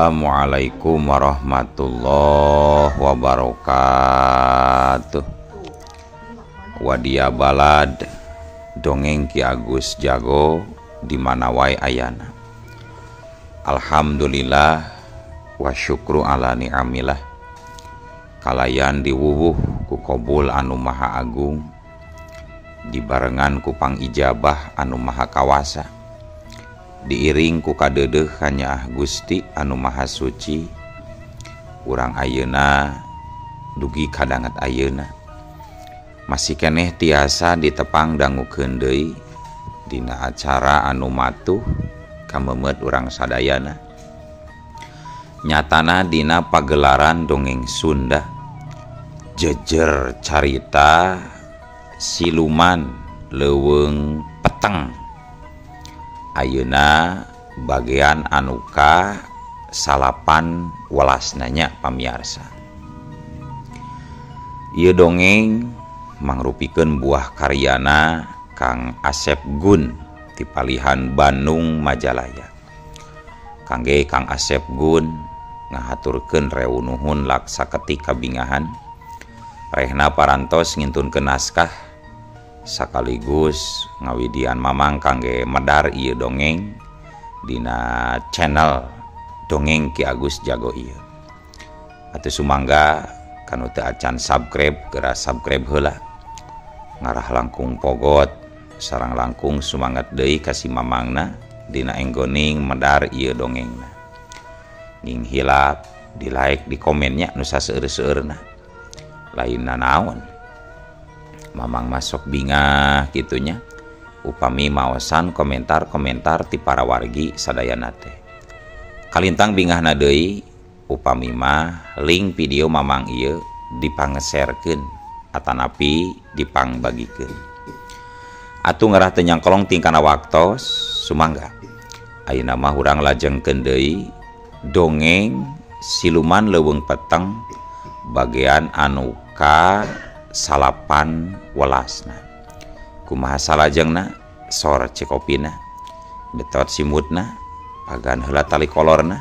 Assalamualaikum warahmatullahi wabarakatuh. Wadia balad dongeng Ki Agus Jago di mana wae ayana. Alhamdulillah wa syukru ala ni'amillah. Kalayan diwuwuh ku kobul anu maha agung, dibarengan ku pangijabah anu maha kawasa, diiring ku kadeudeuh kanyaah Gusti anu maha suci. Urang ayeuna dugi kadanget ayeuna masih keneh tiasa ditepang dangukeun deui dina acara anu matuh kamemet urang sadayana. Nyatana dina pagelaran dongeng Sunda jejer carita siluman leuweung peteng. Ayeuna bagian anu ka 18 nanya pamiarsa. Ieu dongeng mangrupikeun buah karyana Kang Asep Gun ti palihan Bandung Majalaya. Kangge Kang Asep Gun ngahaturkeun rewu nuhun laksa ketik kabingahan. Rehna parantos ngintunkeun naskah sekaligus ngawidian mamang kangge medar ieu dongeng dina channel Dongeng Ki Agus Jago ieu. Atuh sumangga kanu teu acan subscribe geura subscribe heula. Ngarah langkung pogot sareng langkung sumangat deui ka si mamangna dina enggoning medar ieu dongengna. Nging hilap di like di komennya nu saseueur-seueurna. Lainna naon? Mamang masuk bingah gitunya upami maosan komentar-komentar ti para wargi sadayana teh. Kalintang bingahna deui upami mah link video mamang ieu dipangeserkeun atanapi dipangbagikeun. Atuh ngarah teu nyangkolong tingkana waktos sumangga. Ayeuna mah urang lajengkeun deui dongeng siluman leuweung peteng bagian anu ka 18. Kumaha salajengna sor cekopina betot simutna pagan heula tali kolorna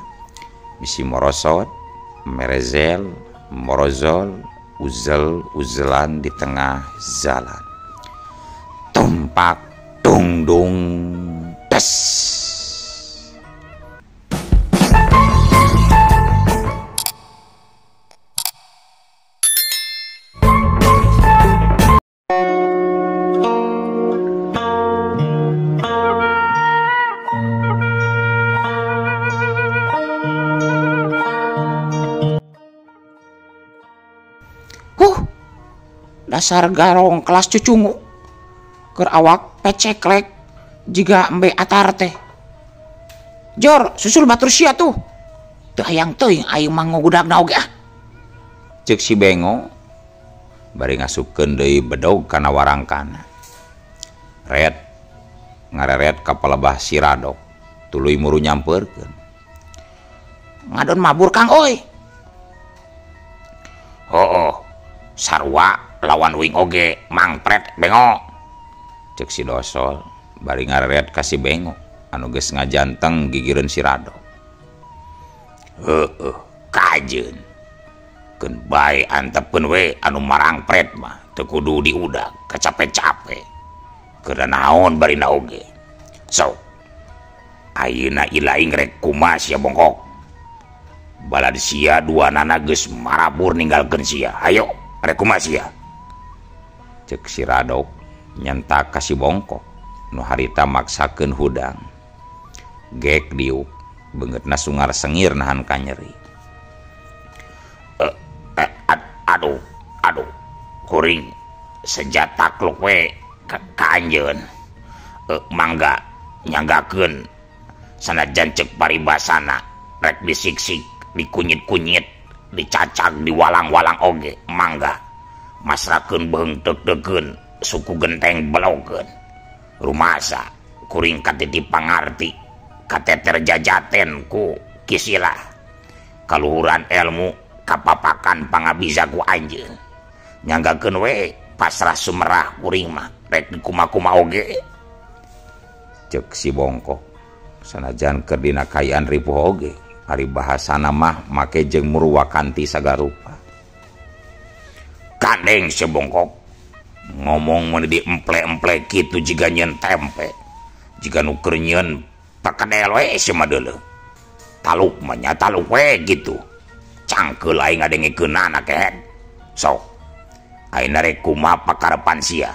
bisi morosot merezel morozol uzel uzelan di tengah jalan. Tumpak dungdung tes. Dasar garong kelas cucungu keur awak peceklek jiga embe atar teh. Jor susul batur sia tuh. Teu hayang teuing aing mah ngogudagna oge ah. Ceuk si Bengo bari ngasupkeun deui bedog kana warangkana. Red ngareret ka palebah si Radok tuluy muru nyampeurkeun. Ngadon mabur Kang euy. Hooh, sarua lawan wing oge mangpret Bengo. Ceuk si Dosol bari ngareret ka si Bengo anu geus ngajanteng gigireun si Radok. Heueuh, kajeun. Keun bae antepkeun we anu marangpret mah teu kudu diudag kacape-cape. Keur naon barina oge. Sok ayeuna ilaing rek kumaha sia bongkok. Balad sia dua nana geus marabur ninggalkeun sia. Hayo rek kumaha sia. Ceuk si Radok nyentak ka si Bongkok nu harita maksakeun hudang. Gek diuk beungeutna sungar sengir nahan kanyeri. Aduh aduh kuring senjata takluk we ka anjeun. Mangga nyanggakeun sanajan ceuk paribasana rek disiksik dikunyit-kunyit dicacag diwalang-walang oge mangga masrakeun beung deuk-deukeun suku genteng belogeun. Rumasa kuring katiti pangarti kateter jajaten ku kisilah kaluhuran ilmu kapapakan pangabisa ku anjeun. Nyanggakeun we pasrah sumerah kuring mah rek dikumaha-kumaha oge. Ceuk si Bongkok sanajan keur dina kaayaan ripuh oge Ari bahasana mah make jeung murwakanti sagarupa. Kandeng si Bongkok ngomong mun di emple-emple kitu jiga nyeun tempe. Jiga nu keur nyeun pakedel we si mah deuleu. Taluk mah nya taluk we gitu. Cangkeul aing ngadengekeunana kehed. Sok ayeuna rek kumaha pakarepan sia?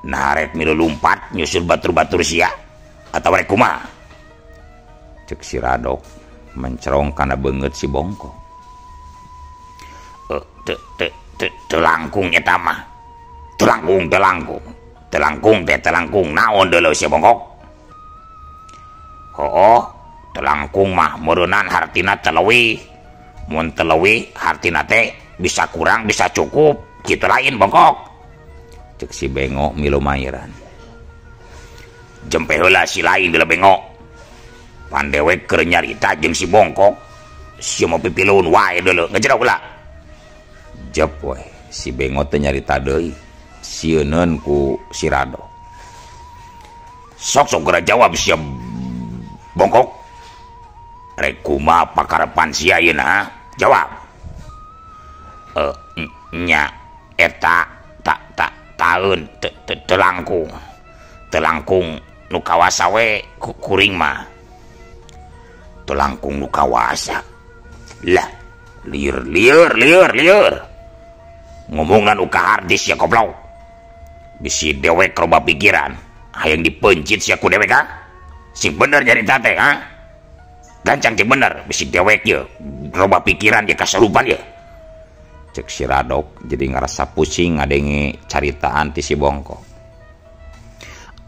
Nah rek milu lumpat nyusul batur-batur sia atawa rek kumaha? Cek si Radok mencerong kana beungeut si Bongkok. Teu langkung eta mah. Teu langkung, teu langkung. Teu langkung teh teu langkung naon deuleu si Bongkok? Hooh, teu langkung mah meureunnan hartina teu leuwih. Mun teu leuwih hartina teh bisa kurang bisa cukup, kitu lain Bongkok. Cek si Bengok milu mairan. Jempe heula si lain bila Bengok. Pandewek keur nyarita jeung si Bongkok, si mau pipilun wae deuleu ngejero heula. Jep we, si Bengok teh nyarita deui, sieuneun ku si Radok. Sok sok geura jawab si Bongkok. Rek kumaha pakarepan sia ayeuna? Jawab. Nya eta tak tak taun teu langkung. Teu langkung nu kawasa we kuring mah. Teu langkung nu kawasa. Lah, lieur lieur lieur lieur. Ngomongna nu kahardis sia goblok. Bisi dewek loba pikiran, hayang dipencit sia ku dewek ha? Sing bener nyarita teh ha? Gancang sing bener, bisi dewek ye loba pikiran ye kasarupan ye. Cek si Radok jadi ngerasa pusing ngadenge caritaan ti si Bongkok.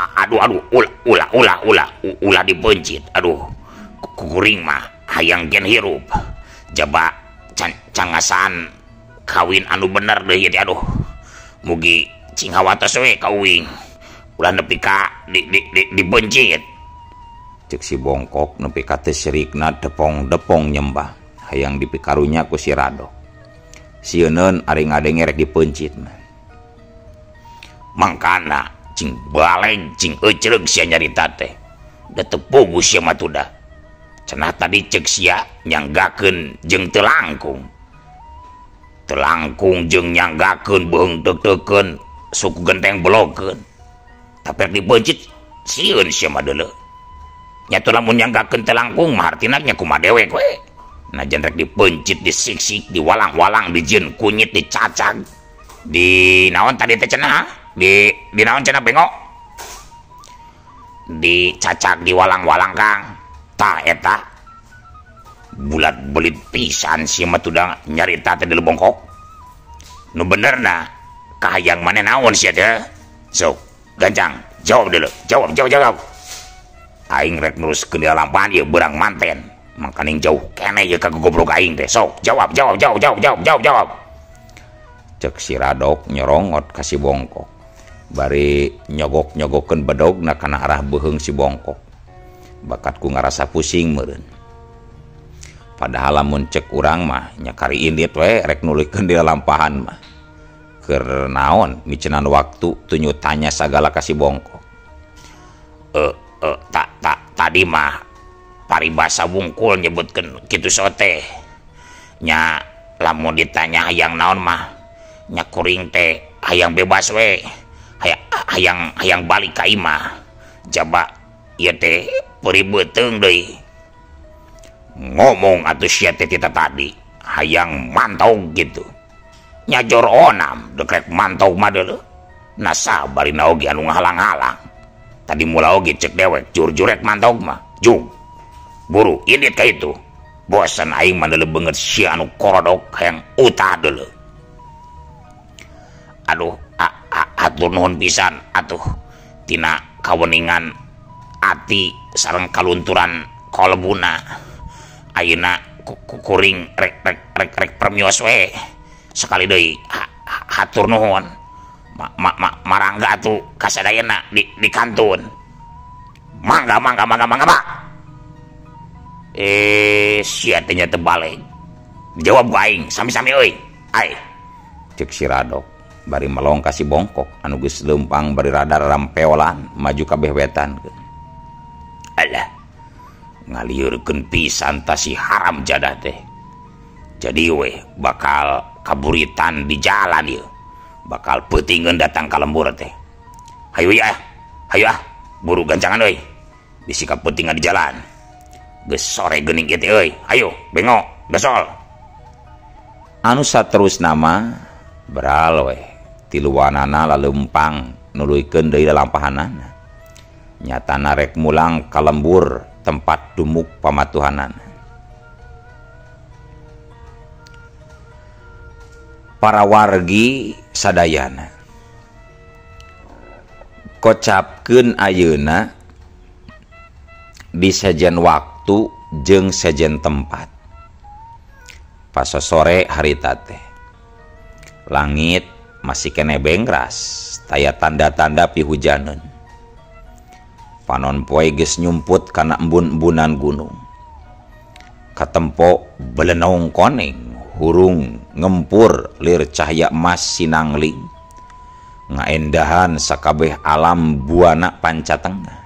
Aduh aduh ulah ulah ulah ulah ulah dipencit. Aduh kuring mah hayang gen hirup. Jaba cangasan kawin anu bener deui teh aduh. Mugi cing hawatos we ka uing. Ulah nepi ka dipencit. Cek si Bongkok nepi ka teu sirikna depong-depong nyembah hayang dipikarunya ku si Radok. Sieuneun ari ngadenge rek dipencit mah. Mangkana cing baleng cing ecreug sia nyarita teh. Da teu puguh sia mah tudah. Cenah tadi cek sia nyanggakeun jeung teu langkung. Teu langkung jeung nyanggakeun beuheung teuk-teukeun suku genteng belokeun. Tapi rek dipencit sieun sia mah deuleu. Nya teu lamun nyanggakeun teu langkung mah hartina nya kumaha dewek we. Najan rek dipencit, disiksik, diwalang-walang, dijieun kunyit, dicacag, di naon tadi teh cenah? Di naon cenah Bengok? Dicacag, diwalang-walang Kang. Tah eta bulat belit pisan si mah tudang nyarita teh di Bongkok. Nu benerna kahayang maneh naon sia teh? Sok, gancang, jawab dulu. Jawab, jawab, jawab. Aing rek neruskeun di lampahan ieu beurang manten. Makaning jauh keneh ieu ka goblok aing teh. Sok, jawab, jawab, jawab, jawab, jawab, jawab, jawab. Cek si Radok nyorongot ka si Bongkok. Bari nyogok-nyogokeun bedogna kana arah beuheung si Bongkok. Bakat ku ngarasa pusing meureun. Padahal lamun cek urang mah nya kari indit we rek nuluykeun di lampahan mah. Keur naon micenan waktu tunyu tanya sagala ka si Bongkok. Tadi mah paribasa wungkul nyebutkeun kitu sote. Nya lamun ditanya hayang naon mah nya kuring teh hayang bebas we. Hayang balik ka imah. Jaba ieu teh peuri beuteung deui. Ngomong atuh sia teh tita tadi hayang mantau gitu. Nya jor onam deuk rek mantau mah deuleu. Nah sabarina oge anu ngahalang-halang. Tadi mula oge cek dewek jur-jurek mantau mah. Jung. Buru indit ka itu. Bosan aing mah deuleu beungeut sia anu korodok hayang utah deuleu. Aduh, hatur nuhun pisan atuh tina kaweningan ati sareng kalunturan kolebuna. Ayeuna kuring rek rek rek rek permios we. Sekali deui hatur nuhun. Marangga atuh kasadayana di kantun. Mangga mangga mangga mangga Pak. Sia teh nya teu balik. Jawab ku aing sami-sami euy. Ai. Cek si Radok bari melong ka si Bongkok anu geus leumpang bari radar rampeolan maju kabeh wetan. Alah. Ngalieurkeun pisan ta si haram jadah teh. Jadi weh bakal kaburitan di jalan ieu. Bakal peutingeun datang ka lembur teh. Hayu ya, hayu ah, buru gancangan euy. Bisi kapeutingan di jalan. Geus sore geuning ieu teh euy. Hayu, bengo, gasol. Anu saterusna mah beral weh tiluanana laleumpang nuluykeun deui lalampahanana. Nyatana rek mulang ka lembur tempat dumuk pamatuhanana. Para wargi sadayana kocapkeun ayeuna di sejen waktu jeung sejen tempat. Pas sore harita teh langit masih kene bengras, taya tanda-tanda pihujaneun. Panon poe geus nyumput kana embun-embunan gunung. Katempo belenong koneng hurung ngempur lir cahaya emas sinangling. Ngaendahan sakabeh alam buana pancatengah.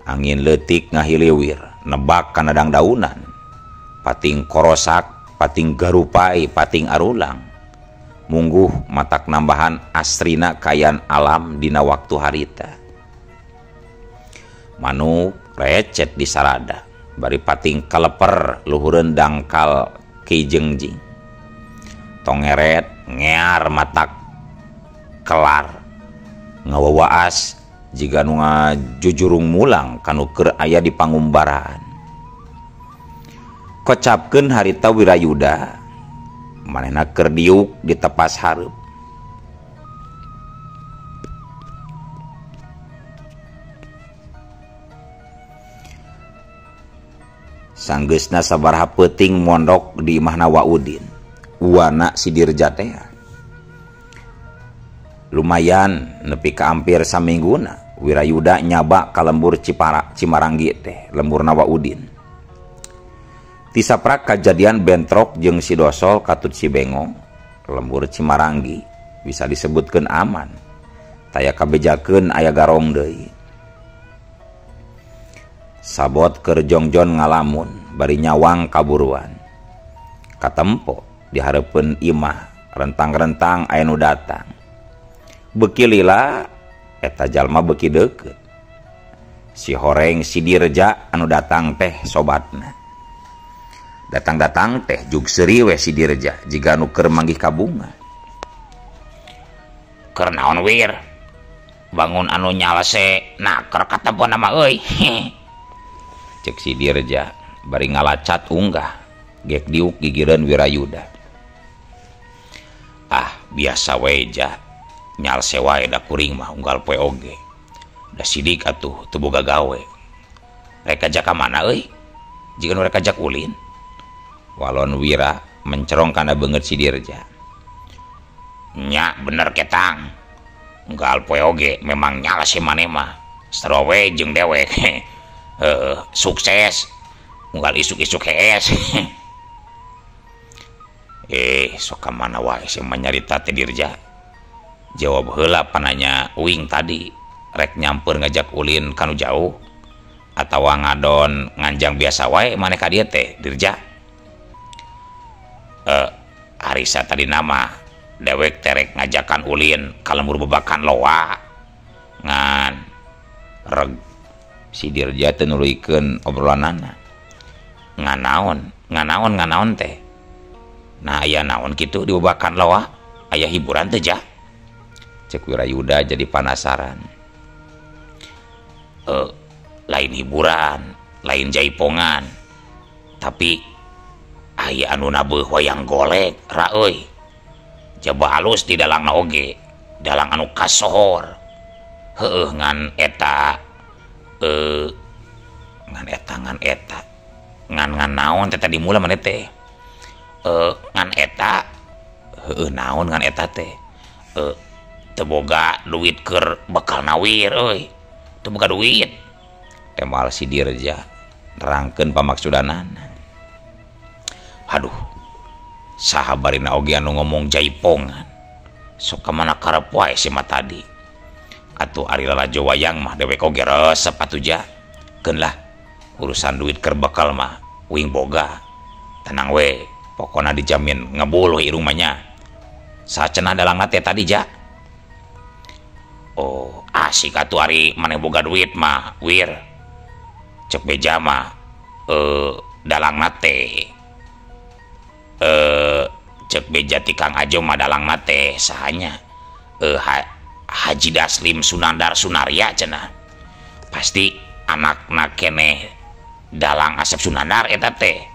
Angin leutik ngahiliwir nebak kana dangdaunan. Pating korosak, pating garupai, pating arulang. Mungguh matak nambahan asrina kayan alam dina waktu harita. Manuk recet di sarada, bari pating kaleper luhureun dangkal kijengjing. Tongeret ngear matak kelar, ngawawaas jiga nu ngajujurung mulang kanu keur aya di pangumbaraan. Kocapkeun harita Wirayuda, manehna keur diuk di tepas hareup. Sanggeusna sabaraha peuting mondok di imahna Waudin, uwana si Dirja teh. Lumayan nepi ka hampir samingguna Wirayuda nyaba ka lembur Cimaranggi teh, lemburna Waudin. Tisaprak kajadian bentrok jeung si Dosol katut si Bengo, lembur Cimaranggi bisa disebutkeun aman. Taya kabejakeun aya garong deui. Sabot keur jongjon ngalamun bari nyawang kaburuan. Katempo di hareupeun imah rentang-rentang aya nu datang. Beuki lila eta jalma beuki deukeut. Si horeng si Dirja anu datang teh sobatna. Datang-datang teh jug seuri we si Dirja jiga nu keur manggih ka bunga. Keur naon wir? Bangun anu nyalese naker katempo nama euy. Cek si Dirja bari ngalacat unggah gek diuk gigireun Wirayuda. Ah biasa we ja, nyalse wae da kuring mah unggal poe oge. Da sidik atuh teu boga gawe. Rek ajak ka mana euy? Jiga nu rek ajak ulin. Walon Wira mencerong kana beungeut si Dirja. Nya bener ketang. Unggal poe oge memang nyalse maneh mah. Sarua we jeung dewek. Sukses unggal isuk-isuk hees. Sok ka mana wae sih nyarita teh Dirja. Jawab heula pananya uing tadi rek nyamper ngajak ulin kanu jauh atawa ngadon nganjang biasa wae maneh ka dieu teh Dirja. Harisa tadi nama dewek terek ngajakan ulin ka lembur bebakan loa ngan reg. Si Dirja teu nuluykeun obrolanana. Nganaon teh. Nah aya naon kitu di bebakan loa, aya hiburan teh jah. Cek Wirayuda jadi panasaran. Lain hiburan, lain jaipongan. Tapi aya anu nabeuh wayang golek ra euy. Jaba alus di dalangna oge, dalang anu kasohor. Heueuh ngan eta ngan eta ngan naon teh tadi mula maneh teh ngan eta heueuh naon ngan eta teh teu boga duit keur bekal nawir euy, teu boga duit. Temal si Dirja nerangkeun pamaksudanana. Aduh, saha barina oge anu ngomong jaipongan. Sok ka mana karep wae si mah tadi. Atuh ari lalajo wayang mah dewek oge resep atuh ja. Keun lah, Urusan duit keur bekal mah uing boga. Tenang we, pokona dijamin ngebul we irung mah nya. Sacenah dalangna teh tadi ja. Oh, asik atuh ari maneh boga duit mah, Wir. Cek beja mah dalangna teh cek beja ti Kang Ajo mah dalangna teh sahanya Haji Daslim Sunandar Sunarya cenah. Pasti anakna keneh dalang Asep Sunandar eta teh.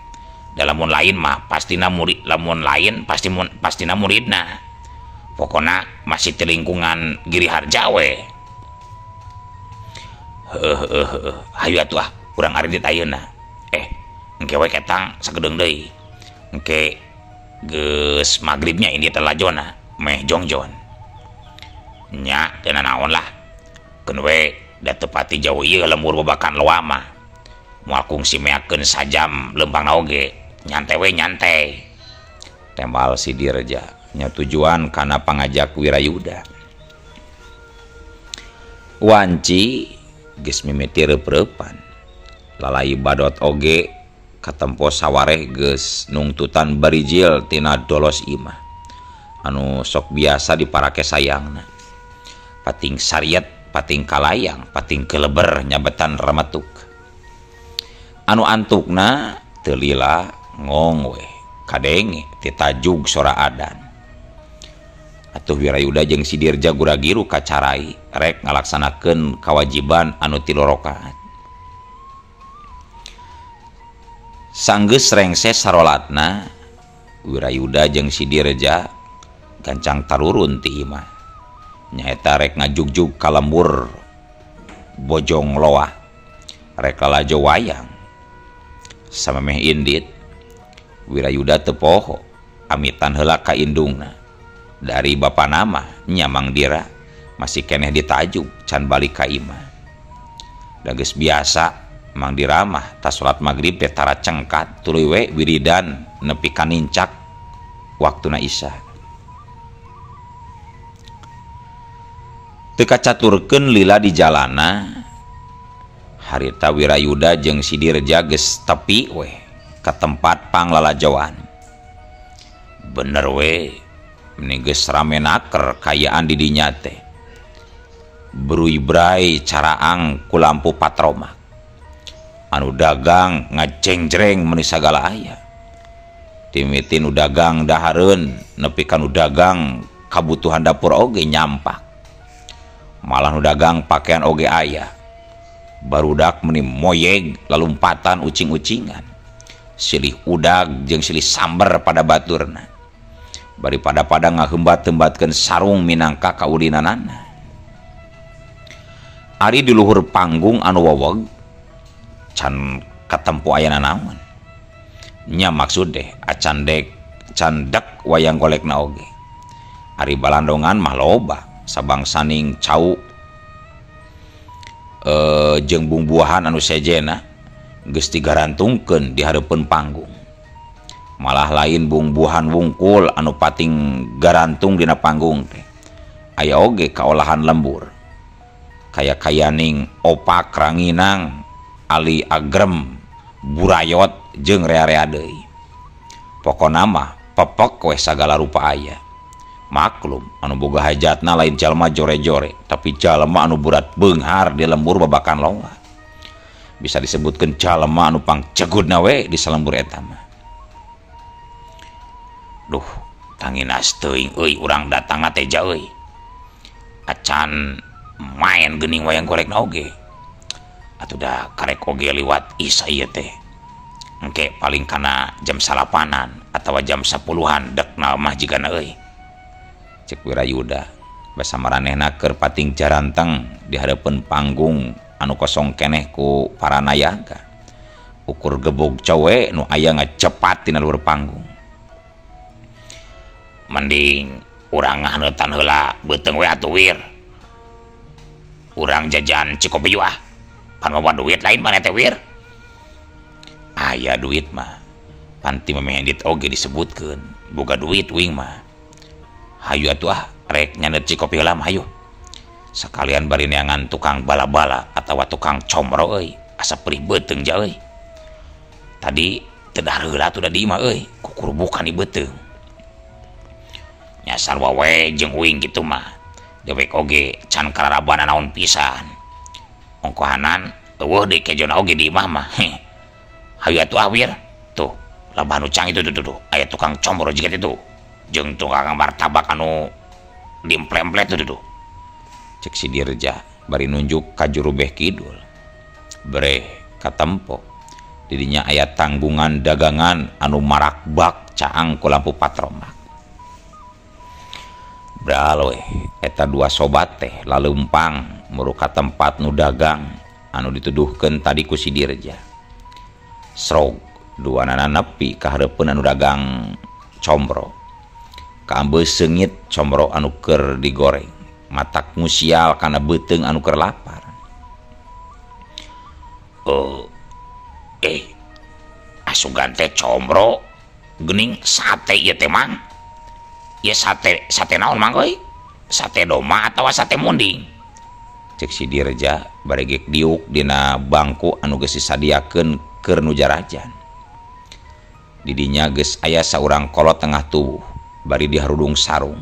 Da lamun lain mah pastina murid, lamun lain pasti pastina muridna. Pokona masih di lingkungan Giri Harja we. Heuh, hayu atuh ah, urang aridit ayeuna. Engke we ketang sagedeung deui. Engke geus magribnya ini teh lajona meh jongjon. Nya teu nanaon lah. Keun we da teu pati jauh ieu lembur babakan loa mah. Moal kungsi meakeun sajam leumpangna oge, nyantai we nyantai. Tembal si Dirja nya tujuan kana pangajak Wirayuda. Wanci geus mimiti reup-reupan. Lalai badot oge katempo sawareh geus nungtutan barijil tina dolos imah anu sok biasa diparake sayangna. Pating sariat, pating kalayang, pating keleber nyabetan remetuk. Anu antukna teu lila ngong we kadenge ti tajug sora adan. Atuh Wirayuda jeung si Dirja guragiru kacarai rek ngalaksanakeun kawajiban anu 3 rakaat. Sanggeus rengse sarolatna, Wirayuda jeung si Dirja gancang tarurun ti imah. Nyaeta rek ngajugjug ka lembur Bojong Loa, rek lalajo wayang. Samemeh indit, Wirayuda teu poho amitan heula ka indungna. Dari bapa nama nya Mang Dira masih keneh ditajuk can balik ka imah. Da geus biasa Mang Dira mah tas salat magrib teh tara cengkat tuluy we wiridan nepi ka nincak waktuna Isya. Teu kacaturkeun lila di jalana, harita Wirayuda jeung si Dirja geus tepi we ka tempat panglalajoan. Bener we, meni geus rame naker kayaan di dinya teh. Beruy-bray caraang ku lampu patromak. Anu dagang ngajengjereng meni sagala aya. Timiti nu dagang dahareun nepi ka nu dagang kabutuhan dapur oge nyampak. Malah nu dagang pakaian oge aya. Barudak meni moyeg lalumpatan ucing-ucingan. Silih udag jeung silih samber pada baturna. Bari pada-pada ngahembat-hembatkeun sarung minangka kaulinanana. Ari di luhur panggung anu wowog can katempo ayana naon. Nya maksud deh acan dek candek wayang golekna oge. Ari balandongan mah loba sabangsaning cau jeung bungbuahan anu sejena geus digarantungkeun di hareupeun panggung. Malah lain bungbuahan wungkul anu pating garantung dina panggung teh. Aya oge kaolahan lembur. Kaya-kayaning opak ranginang, ali agrem, burayot jeung rea-rea deui. Pokona mah pepek we sagala rupa aya. Maklum anu boga hajatna lain jalma jore-jore, tapi jalma anu burat beunghar di lembur babakan loa. Bisa disebutkeun jalma anu pangcegudna we di salembur eta mah. Duh, tanginas teuing euy urang datangna teh ja euy. Acan main geuning wayang golekna oge. Atuh da karek oge liwat isa ieu teh. Engke paling kana jam 9-an atawa jam 10-an dekna mah jigana euy. Cek Wirayuda basa maranehna keur pating jaranteng di hareupeun panggung anu kosong keneh ku para nayaga. Ukur gebog cowe nu aya ngacepat tina luhur panggung. Mending urang ngahneutan heula beuteung we atuh Wir. Urang jajan Cikopi ah. Pan mawa duit lain maneh teh Wir. Aya duit mah. Panti memeh edit oge disebutkeun boga duit wing mah. Hayu atuh ah rek nyandet Cikopi heula mah hayu. Sekalian bari neangan tukang bala-bala atawa tukang comro euy Asa perih beuteung ja euy. Tadi teu dahar heula atuh da di imah euy, kukurubukan di beuteung. Nya sarua we jeung uing kitu mah. Dewek oge can kararabana naon pisan. Ongkohanan eueuh deui kejona oge di imah mah. Hayu atuh ah Wir. Tuh, labah nu cang itu tuh tuh, tuh. Aya tukang combro jiga itu. Jeung tukang martabak anu diemple-emple tuh tuh. Cek si Dirja bari nunjuk ka jurubeh kidul. Breh katempo. Didinya aya tanggungan dagangan anu marakbak caang ku lampu patromak. Bral weh eta dua sobat teh laleumpang muru ka tempat nu dagang anu dituduhkeun tadi ku si Dirja. Srog duanana nepi ka hareupeun anu dagang combro. Kaambeus seungit combro anu keur digoreng, matak musial kana beuteung anu keur lapar. Asugan teh combro geuning sate ieu teh mang. Ieu sate, sate naon mang euy? Sate domba atawa sate munding? Cek si Dirja bari geuk diuk dina bangku anu geus disadiakeun keur nu jarajan. Didinya geus aya saurang kolot tengah tubuh bari diharudung sarung,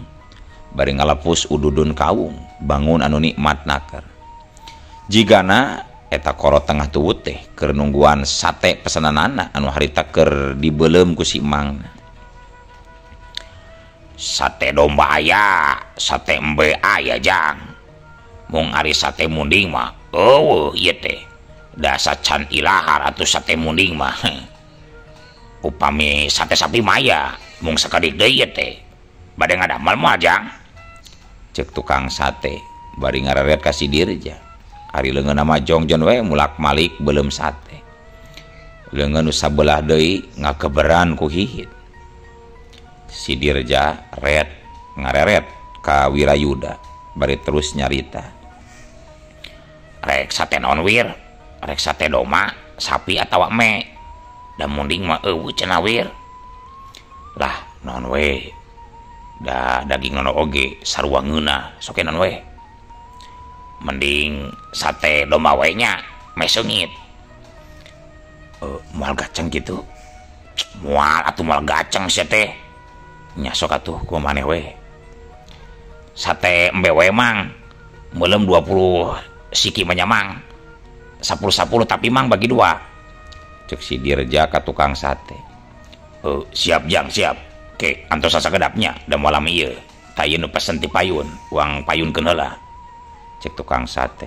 bari ngalepus ududun kawung, bangun anu nikmat naker. Jigana eta kolot tengah tubuh teh keur nungguan sate pesenanana anu harita keur dibeuleum ku si emangna. Sate domba aya, sate embe aya jang. Mung ari sate munding mah eueuh ieu teh. Dasa can ilahar atuh sate munding mah. Upami sate sapi mah aya, mung sakedik deui ieu teh. Bade ngadamel moal jang? Cek tukang sate bari ngareret ka si Dirja. Ari leungeunna mah jongjon we mulak-malik beuleum sate. Leungeun nu sabelah deui ngakeberan ku hihit. Si Dirja ret ngareret ka Wirayuda bari terus nyarita. Rek sate naon Wir? Rek sate domba, sapi atawa me? Da munding mah eueuh cenah Wir. Lah naon we? Da daging nono oge sarua ngeunah, sok naon we? Mending sate domba we nya, meh seungit. Moal gaceng kitu. Moal atuh moal gaceng sia teh. Nya sok atuh kumaha maneh we. Sate embe we mang. Meuleum 20 siki mah nya mang. 10-10 tapi mang bagi dua. Cek si Dirja ka tukang sate. Siap jang siap. Ke antos sakedapnya da moal lami ieu. Tah ieu nu pesen ti payun, uang payunkeun heula. Cek tukang sate.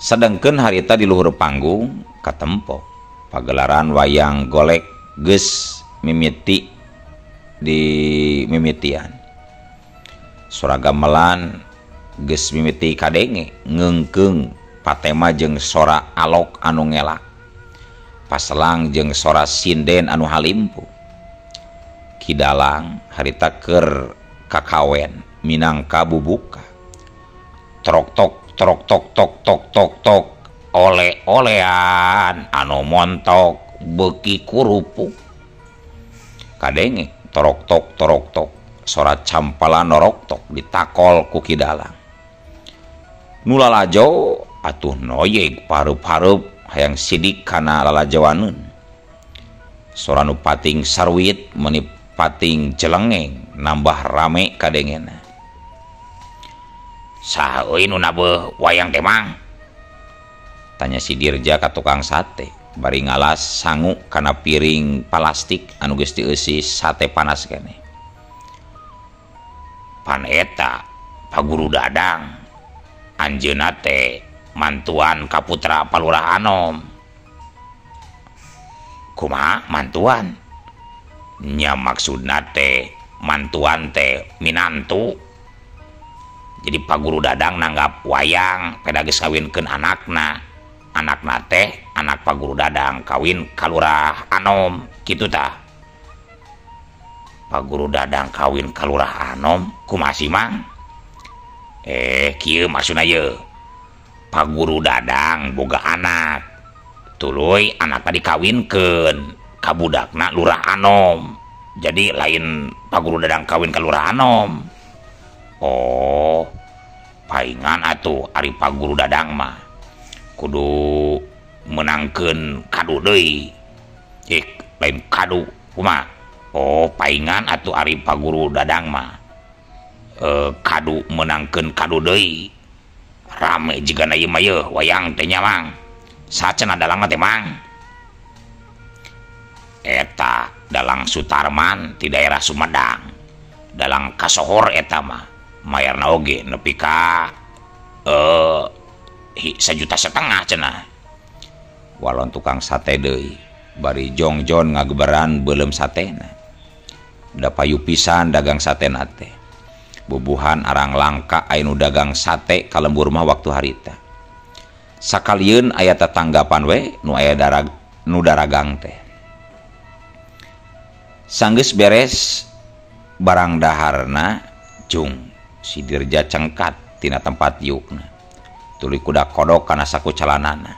Sedengkeun harita di luhur panggung katempo pagelaran wayang golek geus mimiti di mimitian. Sora gamelan geus mimiti kadenge ngeungkeung patema jeung sora alok anu ngelak. Paselang jeung sora sinden anu halimpu. Kidalang harita keur kakawen minangka bubuka. Trok tok trok tok tok tok tok tok ole-olean anu montok beuki kurupuk. Kadenge torok tok torok tok sora campala norok tok ditakol ku kidalang. Nu lalajo atuh noyeg pareup-pareup hayang sidik kana lalajoaneun. Sora nu pating sarwit meuni pating jelengeng nambah rame kadengena. Saha euy nu nabeuh wayang teh mang? Tanya si Dirja ka tukang sate bari ngalas sangu kana piring plastik anu geus dieusi sate panas keneh. Pan eta Pak Guru Dadang anjeunna teh mantuan ka putra Palurah Anom. Kumaha mantuan? Nya maksudna teh mantuan teh minantu. Jadi Pak Guru Dadang nanggap wayang peda geus kawinkeun anakna. Anakna teh anak Pak Guru Dadang kawin ka Lurah Anom kitu tah. Pak Guru Dadang kawin ka Lurah Anom kumaha sih mang? Kieu maksudna ye. Pak Guru Dadang boga anak. Tuluy anak tadi kawinkeun ka budakna Lurah Anom. Jadi lain Pak Guru Dadang kawin ka Lurah Anom. Oh, paingan atuh ari Pak Guru Dadang mah. Kudu menangkeun kadu deui. Lain kadu kumaha? Oh, paingan atuh ari Pak Guru Dadang mah. Kadu menangkeun kadu deui. Rame jigana ieu mah yeuh wayang teh nya Mang. Saha cenah dalangna teh Mang? Eta dalang Sutarman di daerah Sumedang. Dalang kasohor eta mah. Mayarna oge nepi ka 1,5 juta cenah. Walon tukang sate deui bari jongjon ngageberan beuleum satena. Da payu pisan dagang satena teh. Bubuhan arang langka aya nu dagang sate ka lembur mah waktu harita. Sakalieun aya tatanggapan we nu aya nu daragang teh. Sanggeus beres barang daharna jung si Dirja cengkat tina tempat yukna. Tuluy kuda kodok kana saku calanana.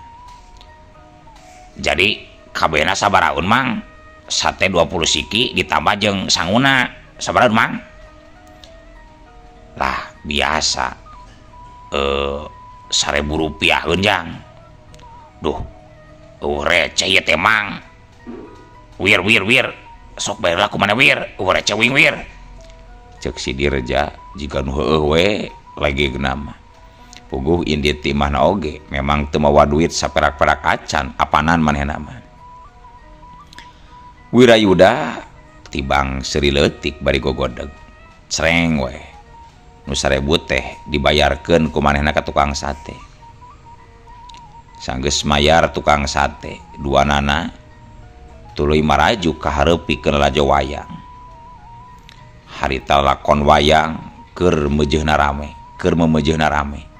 Jadi kabehna sabaraun Mang? Sate 20 siki ditambah jeung sanguna sabaraun Mang? Lah biasa 1.000 rupiah jang. Duh, receh ieu teh Mang. Wir wir wir sok bayar lah kumana wir, receh wing wir. Cek si Dirja jiga nu heueuh we legegna mah. Puguh indit ti imahna oge memang teu mawa duit saperak-perak acan apanan manehna mah. Wirayuda tibang seuri leutik bari gogodeg. Cereng we. Nu 1.000 teh dibayarkeun ku manehna ka tukang sate. Sanggeus mayar tukang sate, duanana tuluy maraju ka hareup pikeun lalajo wayang. Harita lakon wayang keur meujeuhna rame, keur memeujeuna rame.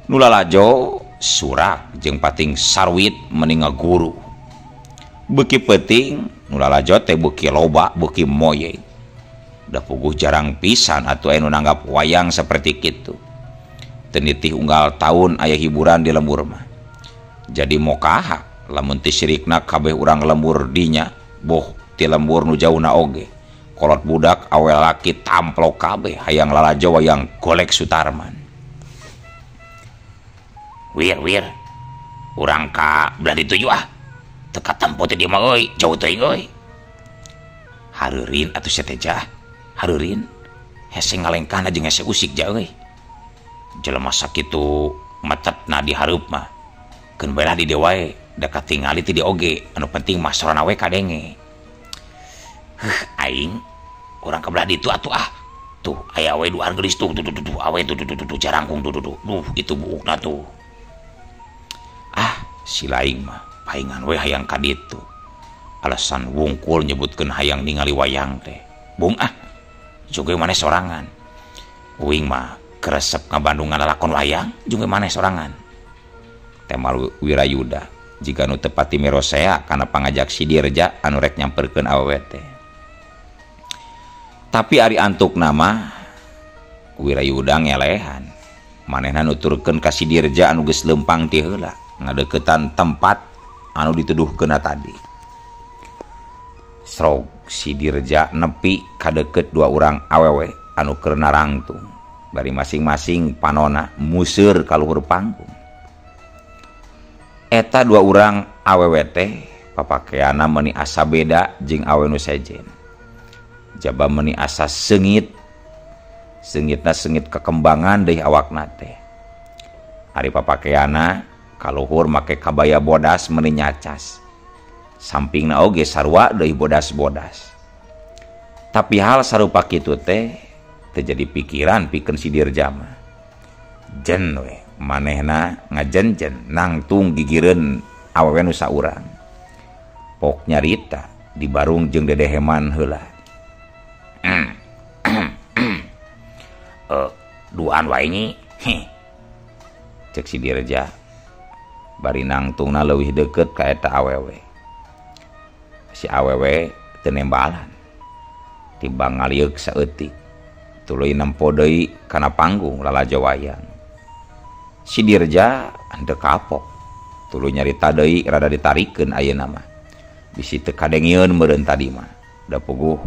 Nu lalajo surak jeung pating sarwit meni ngaguru. Beuki peuting nu lalajo teh beuki loba, beuki moye. Da puguh jarang pisan atuh aya nu nanggap wayang saperti kitu. Teu nitih unggal taun aya hiburan di lembur mah. Jadi mokaha lamun ti sirikna kabeh urang lembur dinya, boh ti lembur nu jauhna oge. Kolot budak awe laki tamplok kabeh hayang lalajo wayang golek Sutarman. Wir wir urang ka belah dituju ah. Teu katempo teh dieu mah euy, jauh teuing euy. Hareurin atuh sia teh jah. Hareurin hese ngalengkahna jeung hese usik ja euy. Jelema sakitu metetna di hareup mah. Keun bae lah di dieu wae, da katingali ti dieu oge, anu penting mah sorana we kadenge. Heuh aing urang ka belah ditu atuh ah. Tuh aya we duaan geulis tuh tuh tuh tuh awe tuh tuh tuh tuh jarangkung tuh tuh tuh. Duh itu buukna tuh. Ah si laing mah paingan we hayang ka ditu. Alasan wungkul nyebutkeun hayang ningali wayang teh. Bung ah joge maneh sorangan. Uing mah keresep ngabandungan lalakon wayang joge maneh sorangan. Temal Wirayuda jiga nu teu pati mirosea kana pangajak si Dirja anu rek nyamperkeun awewe teh. Tapi ari antukna mah Wirayuda ngelehan. Manehna nuturkeun ka si Dirja anu geus leumpang ti heula ngadeukeutan tempat anu dituduhkeunna tadi. Srog si Dirja nepi kadeukeut dua urang awewe anu keur narangtung bari masing-masing panona museur ka luhur panggung. Eta dua urang awewe teh papakeanna meuni asa beda jeung awe nu sejen. Jaba meuni asa seungit. Seungitna seungit kekembangan deui awakna teh. Ari papakeanna kaluhur make kabaya bodas meuni nyacas. Sampingna oge sarua deui bodas-bodas. Tapi hal sarupa kitu teh teu jadi pikiran pikeun si Dirja mah. Jen we manehna ngajenjen nangtung gigireun awewe nu saurang. Pok nyarita dibarung jeung dedeheman heula. Duaan wae nyi. Cek si Dirja bari nangtungna leuwih deukeut ka eta awewe. Si awewe teu nembalan. Timbang ngalieuk saeutik tuluy nempo deui kana panggung lalajo wayang. Si Dirja henteu kapok. Tuluy nyarita deui rada ditarikeun ayeuna mah. Bisi teu kadengieun meureun tadi mah. Da puguh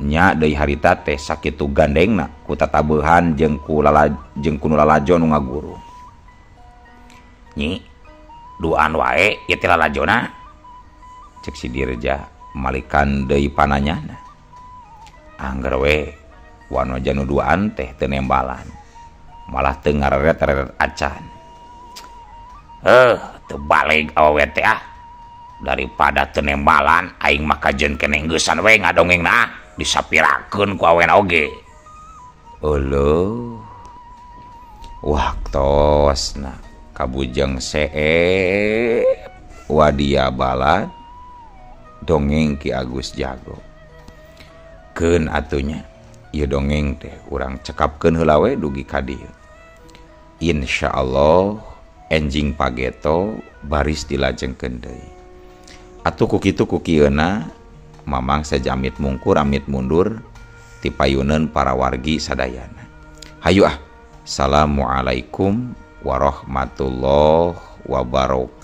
nya deui harita teh sakitu gandengna ku tatabeuhan jeung ku nu lalajo nu ngaguru. Nyi duaan wae ieu teh lalajona. Cek si Dirja malikan deui pananyana. Angger we Wanoja nu duaan teh teu nembalan. Malah teu ngareret-reret acan. Teu baleg awewe teh ah. Daripada teu nembalan aing mah kajeun keneh geusan we ngadongengna ah, disapirakeun ku awena oge. Euleuh. Waktosna kabujeng seep wadia balad dongeng Ki Agus Jago. Keun atunya ieu dongeng teh urang cekapkeun heula we dugi ka dieu. Insyaallah enjing pageto baris dilajengkeun deui. Atuh ku kitu ku kieuna mamang sajamit mungkur amit mundur ti payuneun para wargi sadayana. Hayu ah. Assalamualaikum warahmatullahi wabarakatuh.